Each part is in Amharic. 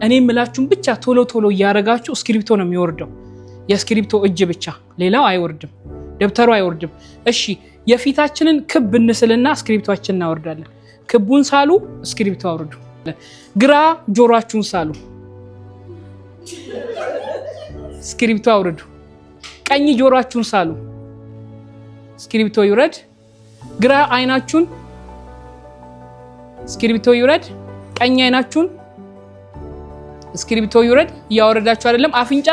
እኔ የምላችሁን ብቻ ቶሎ ቶሎ እያደረጋችሁ እስክሪብቶ ነው የሚወርደው። የእስክሪብቶ እጅ ብቻ፣ ሌላው አይወርድም፣ ደብተሩ አይወርድም። እሺ፣ የፊታችንን ክብ እንስልና እስክሪብቶችን እናወርዳለን። ክቡን ሳሉ፣ እስክሪብቶ አውርዱ። ግራ ጆሮአችሁን ሳሉ፣ እስክሪብቶ አውርዱ። ቀኝ ጆሮአችሁን ሳሉ፣ እስክሪብቶ ይውረድ። ግራ አይናችሁን፣ እስክሪብቶ ይውረድ። ቀኝ አይናችሁን፣ እስክሪብቶ ይውረድ። እያወረዳችሁ አይደለም። አፍንጫ፣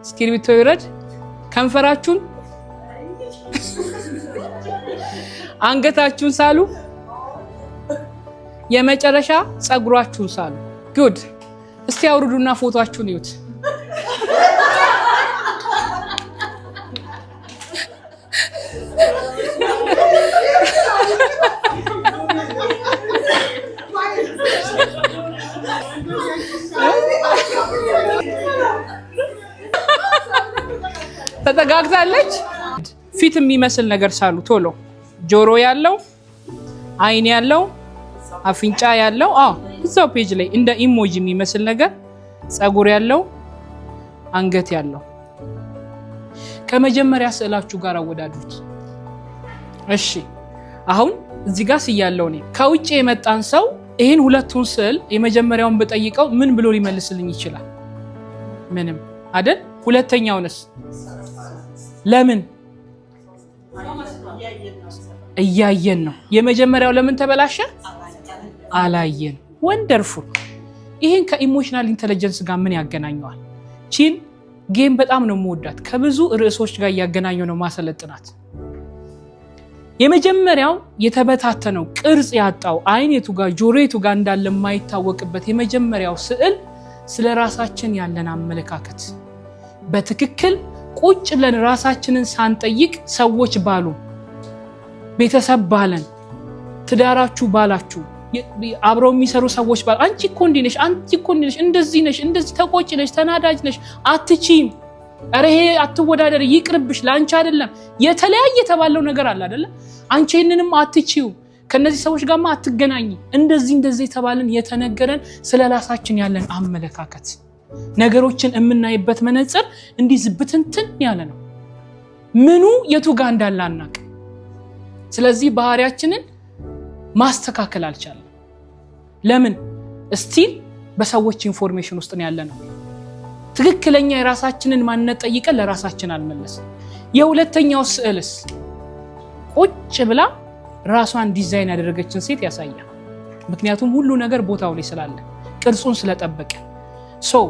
እስክሪብቶ ይውረድ። ከንፈራችሁን፣ አንገታችሁን ሳሉ። የመጨረሻ ፀጉራችሁን ሳሉ። Good። እስቲ አውርዱና ፎቶአችሁን እዩት። ተጠጋግታለች። ፊት የሚመስል ነገር ሳሉ ቶሎ። ጆሮ ያለው፣ አይን ያለው፣ አፍንጫ ያለው፣ አዎ፣ እዛው page ላይ እንደ emoji የሚመስል ነገር፣ ፀጉር ያለው፣ አንገት ያለው። ከመጀመሪያ ስዕላችሁ ጋር አወዳድሩት። እሺ፣ አሁን እዚህ ጋር ስያለው እኔ ከውጭ የመጣን ሰው ይህን ሁለቱን ስዕል የመጀመሪያውን ብጠይቀው ምን ብሎ ሊመልስልኝ ይችላል? ምንም አይደል? ሁለተኛውንስ? ለምን? እያየን ነው። የመጀመሪያው ለምን ተበላሸ? አላየን። Wonderful። ይህን ከ emotional intelligence ጋር ምን ያገናኘዋል? ቺን game በጣም ነው የምወዳት። ከብዙ ርዕሶች ጋር እያገናኘው ነው ማሰለጥናት። የመጀመሪያው የተበታተነው፣ ቅርጽ ያጣው፣ አይን የቱ ጋር ጆሮ የቱ ጋር እንዳለ የማይታወቅበት የመጀመሪያው ስዕል ስለ ራሳችን ያለን አመለካከት በትክክል ቁጭ ብለን ራሳችንን ሳንጠይቅ ሰዎች ባሉ፣ ቤተሰብ ባለን፣ ትዳራችሁ ባላችሁ፣ አብረው የሚሰሩ ሰዎች ባሉ፣ አንቺ እኮ እንዲህ ነሽ፣ አንቺ እኮ እንዲህ ነሽ፣ እንደዚህ ነሽ፣ እንደዚህ ተቆጪ ነሽ፣ ተናዳጅ ነሽ፣ አትችይም፣ ኧረ ይሄ አትወዳደር፣ ይቅርብሽ፣ ለአንቺ አይደለም፣ የተለያየ የተባለው ነገር አለ አይደለ? አንቺ ይህንንም አትችይው፣ ከነዚህ ሰዎች ጋርማ አትገናኝ፣ እንደዚህ እንደዚህ የተባልን የተነገረን ስለ ራሳችን ያለን አመለካከት፣ ነገሮችን የምናይበት መነጽር እንዲህ ዝብትንትን ያለ ነው። ምኑ የቱ ጋር እንዳለ አናውቅም። ስለዚህ ባህሪያችንን ማስተካከል አልቻለም። ለምን? Still በሰዎች information ውስጥ ነው ያለነው። ትክክለኛ የራሳችንን ማንነት ጠይቀን ለራሳችን አልመለስም። የሁለተኛው ስዕልስ ቁጭ ብላ ራሷን ዲዛይን ያደረገችን ሴት ያሳያል። ምክንያቱም ሁሉ ነገር ቦታው ላይ ስላለ፣ ቅርጹን ስለጠበቀ። So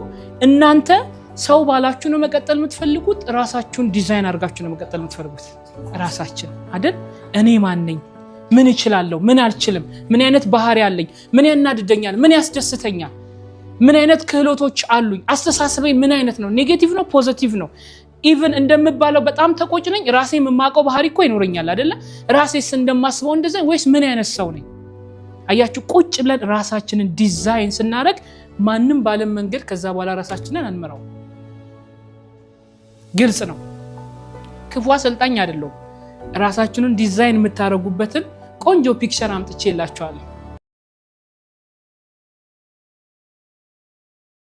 እናንተ ሰው ባላችሁ ነው መቀጠል የምትፈልጉት? ራሳችሁን ዲዛይን አድርጋችሁ ነው መቀጠል የምትፈልጉት? ራሳችን አይደል? እኔ ማን ነኝ? ምን እችላለሁ? ምን አልችልም? ምን አይነት ባህሪ አለኝ? ምን ያናድደኛል? ምን ያስደስተኛል? ምን አይነት ክህሎቶች አሉኝ? አስተሳሰቤ ምን አይነት ነው? Negative ነው? Positive ነው? Even እንደምባለው በጣም ተቆጭ ነኝ? ራሴ የማውቀው ባህሪ እኮ ይኖረኛል አይደለ? ራሴስ እንደማስበው እንደዛ ወይስ ምን አይነት ሰው ነኝ? አያችሁ፣ ቁጭ ብለን ራሳችንን ዲዛይን ስናደርግ ማንም ባለን መንገድ ከዛ በኋላ ራሳችንን አንመራው። ግልጽ ነው። ክፉ አሰልጣኝ አይደለሁም። ራሳችንን ዲዛይን የምታደርጉበትን ቆንጆ picture አምጥቼላችኋለሁ።